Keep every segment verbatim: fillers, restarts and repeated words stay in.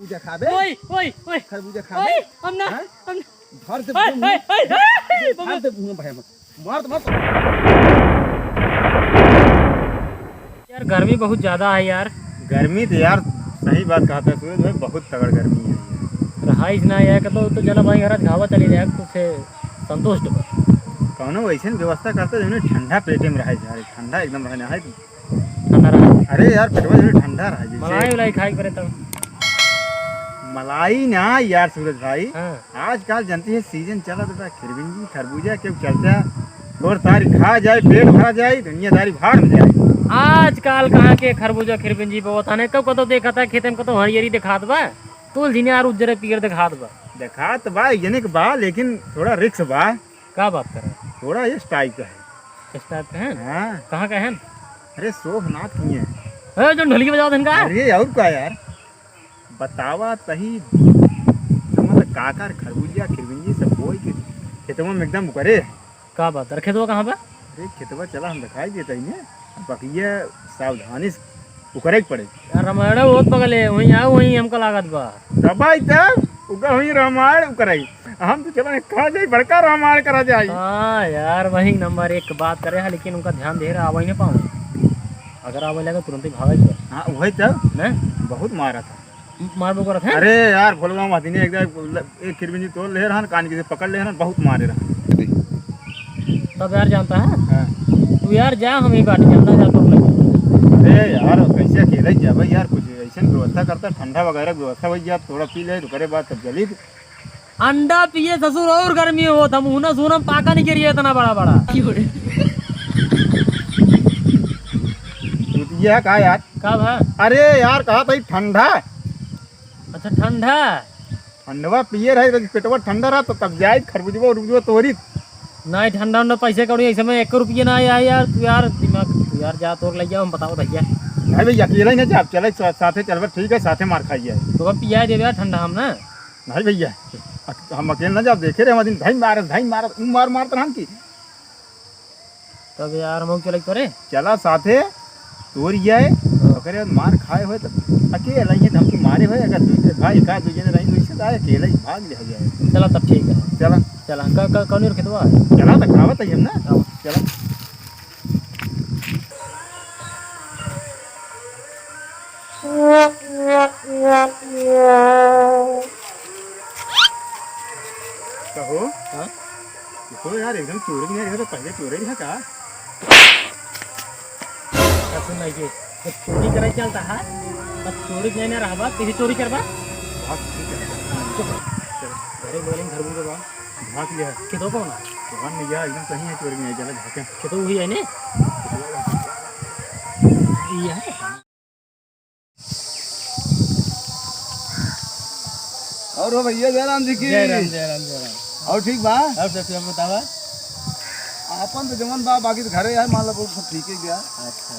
खरबूजा खाबे? ओए, ओए, ओए। खरबूजा खाबे? ओए, हम ना, हाँ? हम ना। धर से ओए, ओए, ओए, ओए, धर से मुँह भाई, मार तो, मार तो। यार, गर्मी बहुत ज्यादा है यार। गर्मी तो यार, सही बात कहत है सूरज भाई, बहुत तगड़ गर्मी है। रहाइश ना यार, कतो तो जना भाई घर घावा चली जाए, कुछ संतुष्ट बा। कौनो वैसन व्यवस्था करते, जौने ठंडा पेटे में रहे यार, ठंडा एकदम रहना है। ठंडा रहा। अरे यार, पेटवा जौने ठंडा रहे, जैसे मलाई उलाई खाए के पड़े तब। मलाई ना यार सूरज भाई, हाँ। आजकल जानते हैं सीजन चलत बा, खिरबिंजी, खरबूजा के चलता, तोर तारी खा जाए, पेट भरा जाए, दुनियादारी भाड़ में जाए। आजकल कहाँ के खरबूजा, खिरबिंजी बोवत हने, कब कतो देखत है खेते में कतो हरियरी देखात बा, तुलझिन यार उज्जरे पियर देखात बा। देखात बा, यानी कि बा, लेकिन थोड़ा रिस्क बा। का बात कर रहे हैं? थोड़ा इस टाइप का है। इस टाइप का है? हाँ। कहाँ का है? अरे, सोमनाथ की है। ए, जो ढोलकी बजावत हन का? अरे, और का यार? बतावा तही, समझ काकर खरबूजा, खिरबिंजी सब बोई के खेतवा में एकदम उकरे है। का बात है? खेतवा कहाँ बा? अरे, खेतवा चला, हम दिखाई देता ही ने। बकिया सावधानी से उकरे के पड़े। यार, रामायण होत बगले, वहीं आओ, वहीं हमका लागत बा। तब आई तब, उगा हुई रामायण उकराई। हम तो चला कहाँ जाई, बड़का रामायण करा जाई। हाँ यार, वही नंबर एक बात करे है, लेकिन उनका ध्यान दे रहा, आवई ना पाऊँ। अगर आवई लगे, तुरंत ही भागे के बा। हाँ, वही तब। नहीं? बहुत मारा था। मारबो करत है? अरे यार, भोलवा महती ने एक, एक खिरबिंजी तोड़ ले रहन, कान के से पकड़ ले रहन, बहुत मारे रहन। तब यार जानता है? हाँ। तू यार जा, हम ही बाटी जानता जा तो लगे। अरे यार, कैसे अकेले जाबे यार, कुछ ऐसे व्यवस्था करता, ठंडा वगैरह व्यवस्था हो जात, थोड़ा पी ले, तो करे बात तब चली। अंडा पिए ससुर और गर्मी होत, हम उना सोनम पाका नहीं करिए इतना बड़ा बड़ा। चूतिया का यार? का भा? अरे यार, कहा था ठंडा। अच्छा, ठंडा। ठंडवा पिए रहे तो पेटवा ठंडा रहा, तो तब जाए खरबूजवा उरबूजवा तोरी। नहीं, ठंडा उंडा पैसे कौड़ी ऐसे में एक रुपये ना आया यार। तू यार दिमाग, तू यार जा तोर लइया, हम बताओ भैया। नहीं भैया, अकेला ही ना जाब, चले सा-, साथे चलबे, ठीक है, साथे मार खाइए। तो अब पिया देबे यार ठंडा हम ना। नहीं भैया, अक-, हम अकेले ना जाब, देखे रहे हम दिन धाई मारत, धाई मारत, ऊ मार मारत रहन की। तब यार, हम चले तोरे? चला साथे, तोर ये है, हाँ। ओकरे बाद मार खाए होए तब अकेला ही धमकी मारे होए, अगर दू भाई का दू जने रही, वैसे तो अकेला ही भाग ले जाए। चला तब ठीक है। चला। चला, का, का, कौन और खेतवा है? चला तो खावत है हम ना। हाँ। चला। कहो? हाँ? देखो यार, एकदम चोरी नहीं, देखो तो पहले चोरी नहीं था का? सुन ना, ये जब चोरी करे चलता है, तब चोरी नहीं ना रहबा, तेरी चोरी करबा? भाग, ठीक है। चुप। चल, घरे बगल में घर बुलवा। भाग लिया। खेतो कौन है? कौन नहीं गया, एकदम सही है, चोरी नहीं चला, भाग के। खेतो वही है ने? ये है। और हो भैया, जय राम जी की। जय राम, जय राम, जय राम। और ठीक बा? और सब, सब बतावा। आपन तो जमन बा, बाकी तो घरे है, मान लो सब ठीक है गया। अच्छा।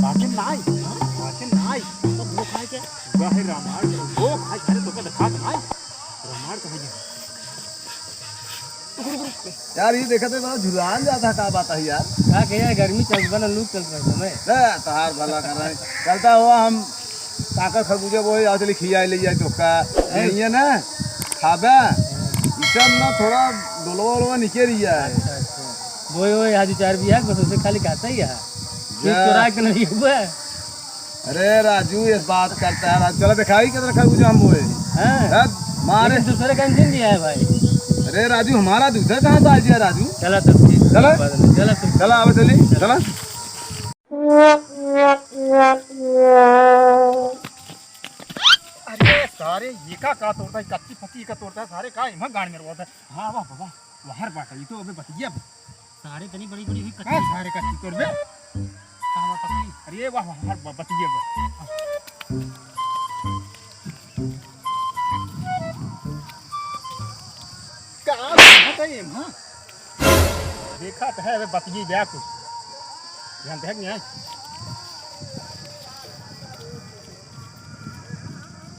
बाकी नाई, बाकी नाई। तो वो खाए के? वह है रामायण, वो खाए, अरे तो क्या दिखा नाई? रामायण कहाँ गया? रुक, रुक, रुक। यार, ये देखा तो बड़ा झुलान जाता, का बात है यार? का कहे यार, गर्मी चल बना, लू चल रहा है। ले, तहार भला कर रहे हैं। चलता हुआ हम काकर खरबूजा बोए, आओ चली खिया ले जाए चोखा। हैं? यही है ना? खाबा? ई सब ना थोड़ा डोलवा ओलवा निके रही है। अच्छा, अच्छा। बोए, बोए, आज चार बिया, बस उसे खाली खाता ही है। जा। चोरा के नहीं हुआ। अरे राजू, ये बात करता है राजू। चला दिखाई कितना खरबूजा हम बोए। हाँ। हद, मारे। लेकिन दूसरे का इंजन नहीं आया भाई। अरे राजू, हमारा दूसरे कहाँ से आ गया राजू? चला तब ठीक। चला। चला तब। चला, आवे चली। चला। अरे सारे, ये का, का तोड़ता है? कच्ची पक्की का तोड़ता है सारे, का इमा गाड़ में रोता है? हाँ, वाह, वाह, वाह, हर बात है, ये तो अबे बतिया। सारे तनी बड़ी बड़ी हुई कच्ची। हाँ, सारे कच्ची तोड़ बे। कहाँ बा पक्की? अरे वाह, वाह, हर ब-, बतिया बा। का बात है ये, हाँ? देखा तो है, अबे बतिया बा कुछ। ध्यान देख नहीं है।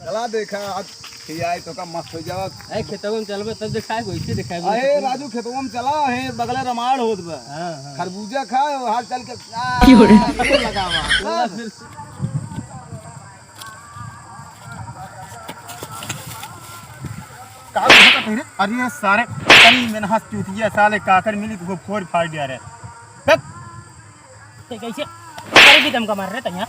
चला देखा, आज खियाई तो का मस्त हो जावा। अरे खेतवा में चलबे तब देखाए, वैसे देखाए, अरे राजू, खेतवा में चला, हे बगले रामायण होत बा। हाँ, हाँ। खरबूजा खाए, हाथ चल के, आ, क्यों रे? लगावा। बस। का होता तेरे? अरे सारे कई मेनहस चूतिया साले काकर मिली तुमको फोड़ फाड़ दिया रे। बक। ते कैसे? ककरी बीते हमका मार रहे तैया।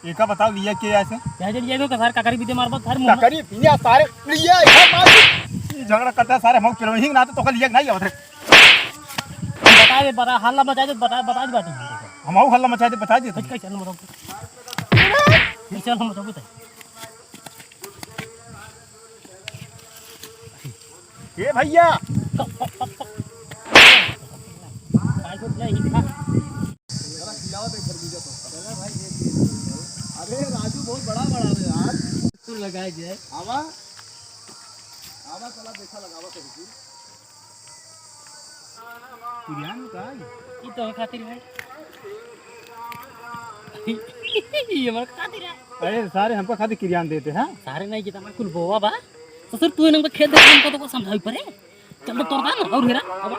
एका बताओ लिया के ऐसे? क्या जल ये को कसार ककरी बीते मार बस हर मुंह। ककरी पिया सारे लिया ये मार। ये झगड़ा करता है सारे हम किलो ही ना तो तोका लिया नहीं आवत है। हम बता दे, बता, हल्ला मचा दे, बता, बता दे बात। हम आऊ हल्ला मचा दे, बता दे। कैसे हल्ला मचा दे? कैसे हल्ला मचा दे? ए भैया। अरे राजू बहुत बड़ा बड़ा रे यार। तू लगाए जे। आवा। आवा चला देखा लगावा कहीं की। किरियान का है? ई तो खातिर है। ये हमारे खातिर है। अरे सारे हमको खातिर किरियान देते हैं। सारे नहीं कितना कुल बोवा बा। ससुर तू इनका खेत देख हमको तो को समझाई पड़े। चल तो तोड़ ना और हेरा। अब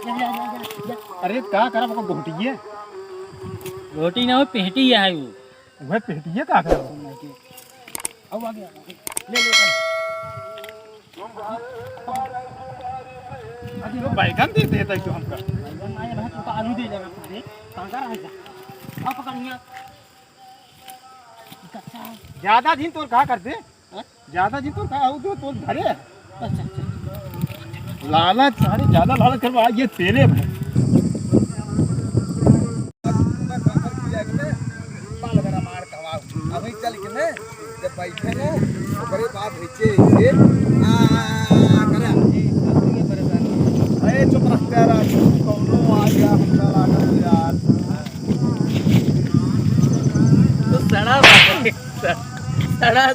जा, जा, जा, जा, जा। अरे का करा बाबा घोटी है? घोटी ना हो पेटी है वो। वह पेटी है का करा? अब आ गया। ले, ले, ले। अरे वो बैगन दे देता है क्यों हमका? बैगन ना है, मैं तुमको आलू दे देगा, तू दे। कहाँ का रहा है? आ पकड़ यहाँ। कच्चा है। ज्यादा दिन तो का करते? हाँ? ज्यादा दिन तो का हो, जो तो धरे। अच्छा, अच्छा। लालच, सारे ज्यादा लालच करवा, ये तेले में। अभी चल के ना, जब बैठे ना, ओकरे बाद हिचे, हिचे, आ, आ, आ, आ, करे। अरे चुप रह, तेरा कौनो आ गया, हमका लागल यार। तो सड़ा बात है, सड़ा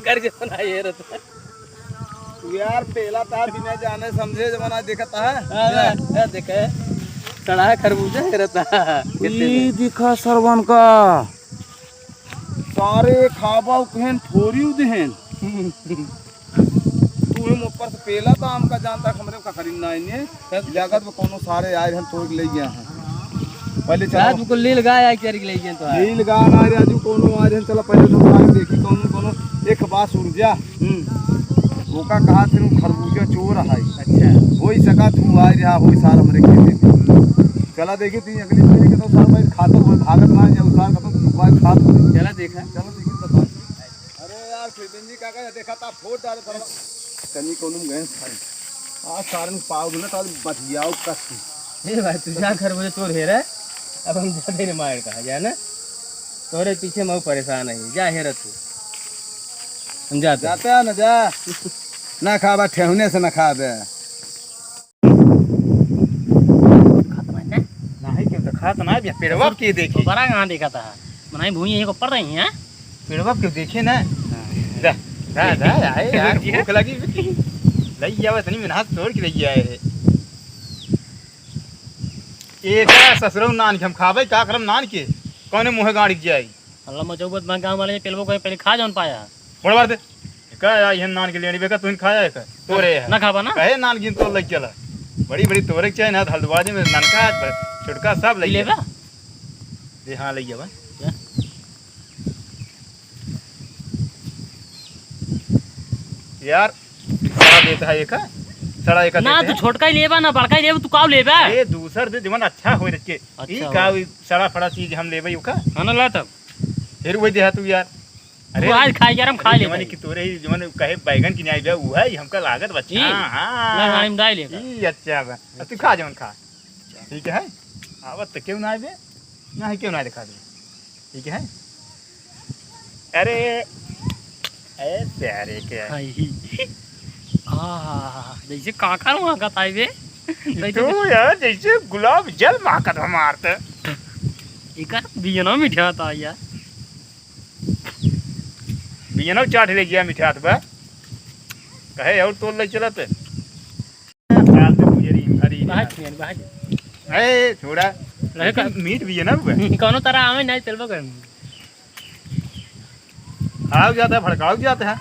कर जमाना ये रहता। तू यार पेला तार बिना जाने समझे जमाना देखता है। हाँ, हाँ, हाँ, देखे। सड़ा खरबूजा हेरता है। ई दिखा सरवन का। सारे खाबा उकहेन फोरी उदहेन। तू हम ऊपर से पेला तो हमका जानता हमरे का खरीदना है ने। तब? लागत में कोनो सारे आए रहन तोड़ के ले गया है। पहले चला। रात को लील गाय आई चर के ले गया तो है। लील गाय ना राजू कोनो आए रहन, चला पहले तो सारे देखी कोनो कोनो एक बास ऊर्जा। हम्म। ओका कहा थे उ खरबूजा चोर है। अच्छा। होई सका तू आए रहा, होई सार हमरे खेते में। चला देखी ती अगली पीढ़ी के तो सार भाई खातर होई, भागत ना जाऊ सार का तो भाई खात होई। चला देखा। चला देखी तो बात। अरे यार, फिर जी काका देखा था फोड़ डाले था। कनी कोनो में गए सारे। आ सारन पाव ना तो बतियाओ कस। ए भाई, तू जा घर में तोर हेरे। अब हम जाते रे मार कहा जाना। तोरे पीछे मैं परेशान है। जा हेरे तू। हम जाते हैं। जाते हैं ना जा। ना खाबा ठेहुने से ना खाबे। खात नहीं ना? नहीं, क्यों तो खात ना, अभी पेड़वा के देखे। तो बड़ा कहाँ देखा था? मनाई भूमि यहीं को पड़ रही है। पेड़वा के देखे ना? हाँ। दा, दा, दा, आए यार, भूख लगी। लई आवे तनी में हाथ तोड़ के लई आए। एका ससुरऊ नान के हम खाबे, का करम नान के? कौने मुँहे गाड़ी के जाई? अल्लाह मचौबत मैं गाँव वाले पेलबो कहीं पहले खा जौन पाया। बड़ बार दे। का या इहन नान के लेनी बेका, तुहिन खाया है का? तोरे है। ना खाबा ना? कहे नान गिन तो लग चला। बड़ी, बड़ी तोरे के चाहे ना, हल्दवाजी में ननका, छुटका सब लग लेबा? दे, हाँ, लग जाबा। जा। यार, सड़ा देता है एक, सड़ा एक ना, देते तू हैं। छोटका ही लेबा ना, बड़का ही लेबा, तू काऊ लेबा? ए, दूसर दे, जवन अच्छा होए रखे। अच्छा ई हो। का, ई सड़ा फड़ा चीज हम लेबे, ओका? हाँ ना, ला तब। फिर वही देहा तू यार। अरे, तू आज खाए यार, हम खा अरे, लेते जवन हैं। की तोरे ही, जवन कहे बैगन की न्याय बे, उ है, हमका लागत बच्चा। ई? हाँ, हाँ। ना, हाँ, हम दाई लेता। ई अच्छा बा। अब तू अच्छा। खा जवन खा। ठीक है? आवत तो क्यों ना आवे? ना है, क्यों ना दिखा दे? ठीक है? अरे, ए प्यारे के। हाय। आ, जैसे काकर महकत आए बे। ई तो यार, जैसे गुलाब जल महकत हमार त। एकर बियनो मिठात आ यार। बियनो चाट ले गया मिठात बा। कहे और तोल ले चलत। बाहर से मुझे री, अरे बाहर यार। से, बाहर से। ए, छोड़ा। रहे का? लेकिन मीठ भी है ना हुआ। कौनो तरह आवे नहीं, चलबो कर। भड़काऊ जाता है, भड़काऊ जाता है।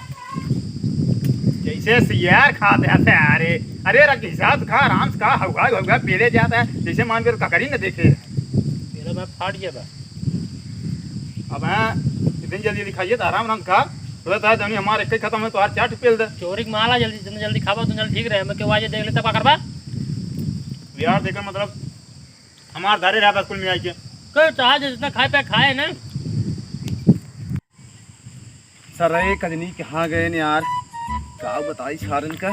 जैसे सियार खाते हैं सारे। अरे, रख हिसाब से खा, आराम से खा, हौगा, हौगा, पेले जाता है। जैसे मान के ककरी न देखे। मेरा मैं फाट गया बा। अब हैं, इतनी जल्दी जल्दी खाइए तो आराम, आराम से खा। बोला था, जौनी हमारे एक ही खत्म है, तो हर चार ठो पेल दे। चोरी के माला जल्दी, जितना जल्दी खाबा, उतना जल्दी ठीक रहे। हमें केहू आज देख लेता, का करबा? यार, देखो, मतलब, हमार धारे रहा बा कुल मिला के। कोई चाहे जितना खाए पे खाए ना। सर, ये कजनी कहाँ गए ने यार? का बताई सारन का?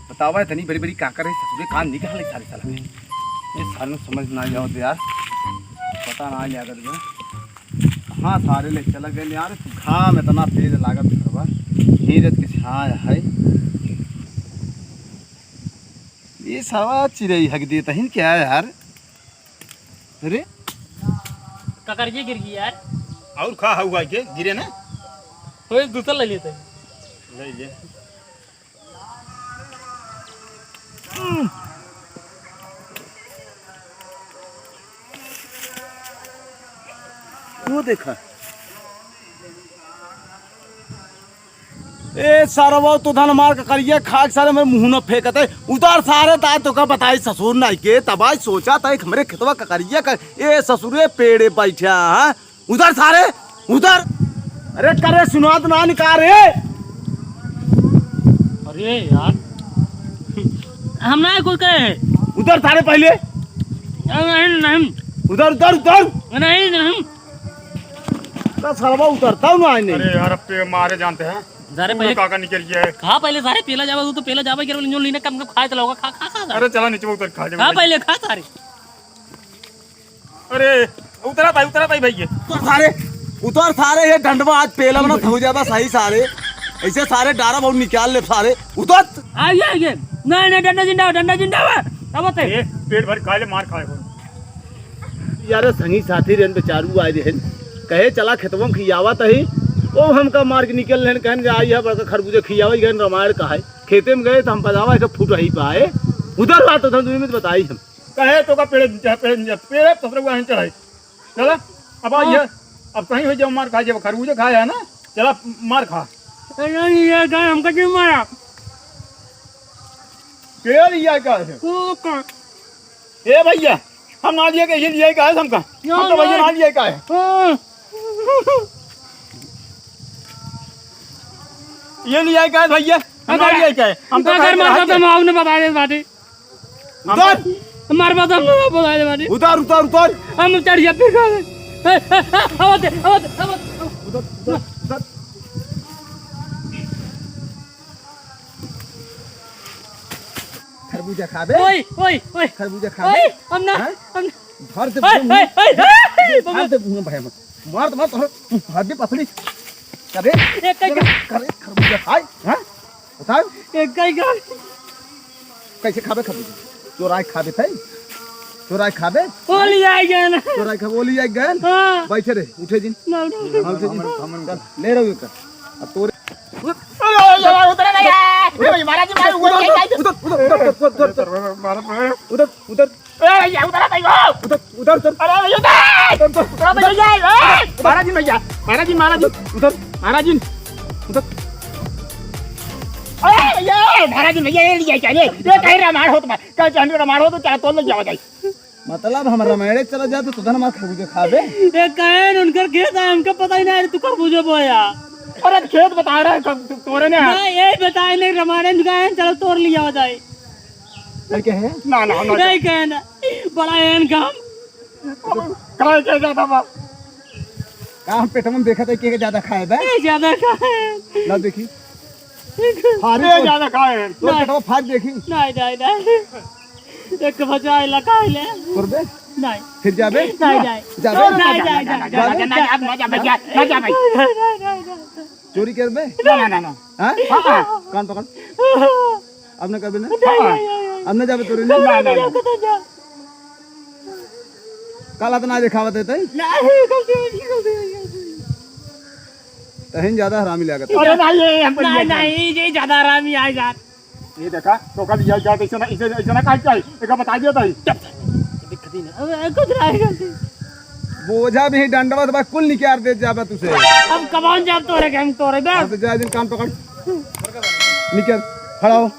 बतावा, इतनी बड़ी बड़ी काकर है, ससुरे कान निकाल ले सारे साला। ये सारन समझ ना आवत यार, पता ना लागत बा। कहाँ सारे ले चला गए ने यार? घाम इतना तेज लागत घरवा, हीरत के छाया है। ये सावा चिरई हक देता ही क्या है यार? अरे, ककरिये गिर गई यार। और खा हवा के गिरे ना। कोई दूसरा ले लेते हैं। ले ले। वो देखा। ए सरवा, तू धन मार के करिया खाक सारे मेरे मुंह न फेंकत है। उधर सारे ता तो का बताई ससुर नाई के, तबाई सोचा ता एक हमरे खेतवा का करिया का, ए ससुरे पेड़े बैठा, हाँ? उधर सारे, उधर। अरे करे सुनात ना निकाल रे। अरे यार, हम ना कुछ कहे हैं। उधर सारे पहले। अरे नहीं, नहीं। उधर, उधर, उधर। नहीं, नहीं। तो सरवा उतरता हूँ ना आने। अरे यार, अब पे मारे जानते हैं। सारे पहले काका निकल गया है। कहाँ पहले सारे पेला जावा, तू तो पेला जावा, गिरवल जो लीने कम कम खाए तो लोगा, खा, खा, खा, खा। अरे चला नीचे उतर खा ले कहाँ भाई। पहले खा सारे। अरे उतरा भाई, उतरा भाई, भाई ये। उतर सारे, उतर सारे, ये डंडवा आज पेला बना थू जाता सही सारे। ऐसे सारे डारा बहुत निकाल ले सारे। उतर। आइए, आइए। नहीं, नहीं, डंडा जिंदा हो, डंडा जिंदा हो। अब होते। ए, पेट भर खा ले, मार खाए हो। यार संगी साथी रहन बेचारू आए रहन, कहे चला खेतवा में खियावा तही, ओ हमका मार के निकल रहन, कहन जा आई है बड़का खरबूजा खियावा गए रमायण का है। खेते में गए तो हम बजावा एक फुट रही पाए, उधर बात तो दुनिया में तो बताई हम। कहे तो का पेड़, पेड़, पेड़ तो सब लोग चढ़ाई। चला, अब आई है, अब सही हो जाओ, मार खा जाओ, खरबूजा खाया है ना, चला मार खा। अरे ये गाय हमका क्यों मारा? के लिया का है? वो का? ए भैया, हम ना लिए के, ये लिए का है हमका? ना, हम तो भैया ना। ना लिए का है। हाँ। ये लिए का है भैया? हम ना अगर, लिए का है। हम तो अगर कहे मारता तो हम आपने बता दे बाटी। हम उधर। मार बात हम आपने बता दे बाटी। उधर, उधर, उधर। हम चढ़ गया फिर। ए, ए, ए, आवत, आवत, आवत। उधर, उधर, उधर। खरबूजा खाबे? ओए, ओए, ओए। खरबूजा खाबे? ओए, हम ना, हैं? हम ना। धर दे ओए, ओए, ओए, ओए, धर दे मुंह भाई मत। मार तो मार तो हड्डी पसली। अबे, एक कई करे खरबूजा खाए, हैं? बताओ। एक कई का। कैसे खाबे खरबूजा? चोराई खाबे थे? चोराई खाबे? ओली आई गए ना। चोराई खाबे, ओली आई गए? हाँ। बैठे रे, उठे जिन। ना, ना। हाँ, उठे जिन। चल, ले रहो एक। अब तोरे अरे, अरे, अरे, उतरा नहीं है। ए भाई, महाराज जी, मारो, उतर, उतर, उतर, उतर, उतर, उतर, उतर, उतर, उतर, उतर। ए भैया, उतरा नहीं हो। उतर, उतर, उतर। अरे भैया, उतर। उतर, उतर, उतरा भैया, ए, महाराज जी, भैया, महाराज जी, महाराज जी। उतर। महाराज जी, उतर। अरे भैया, महाराज जी, भैया, ये लिया क्या? ये, ये कहीं रामायण हो तुम्हारा? कहीं चंद्र रामायण हो तो क्या तोड़ ले जाओ जाए? मतलब हम रामायणे चला जात तो तुधन मार खरबूजे खाबे। ए, कहन उनकर खेत है, हमका पता ही नहीं, तू खरबूजे बोया। अरे खेत बता रहे हैं, तोरे ने। नहीं, यही बताए नहीं, रामायण कहन, चलो तोड़ लिया जाए। नहीं कहे? ना, ना, ना। नहीं कहन, बड़ा एन काम। अब काहे के ज्यादा बा? का हम पेटवा में देखत है, के ज्यादा खाए बे? ए, ज्यादा खाए। ना देखी। फारी ए, तो ज्यादा खाए हैं। तो नहीं। पेटवा फाड़ देखी। नहीं, नहीं, नहीं। एक बचा है, लगा है ले। करबे? नहीं। फिर जाबे? नहीं, नहीं। जाबे? नहीं, नहीं, नहीं, नहीं, जाबे? नहीं, नहीं, नहीं, नहीं, नहीं, नहीं, नहीं, नहीं। चोरी करबे? ना, ना, ना, ना। हाँ? हाँ, हाँ। कान पकड़। अब ना करबे ना? नहीं, नहीं, नहीं, नहीं। अब ना जाबे तोरे ना? नहीं, नहीं, नहीं। काला तो ना देखावत है तई? नहीं, गलती हो गई, गलती हो गई, गलती हो गई। तहिन ज्यादा हरामी लागत है। अरे नहीं, ये हम नहीं, नहीं, ये ज्यादा हरामी आ यार। ये देखा, तो कल ये क्या, ऐसे ना, इसे, ऐसे ना काट के आई, एक बता दिया था। दिक्कत ही नहीं, अब कुछ नहीं गलती। बोझा भी ही डंडवा दबा कुल निकाल दे जाबा तुसे। अब कबान जाब तोरे के हम तोरे बे। हाँ, तो जा दिन काम पकड़। निकल, खड़ा हो।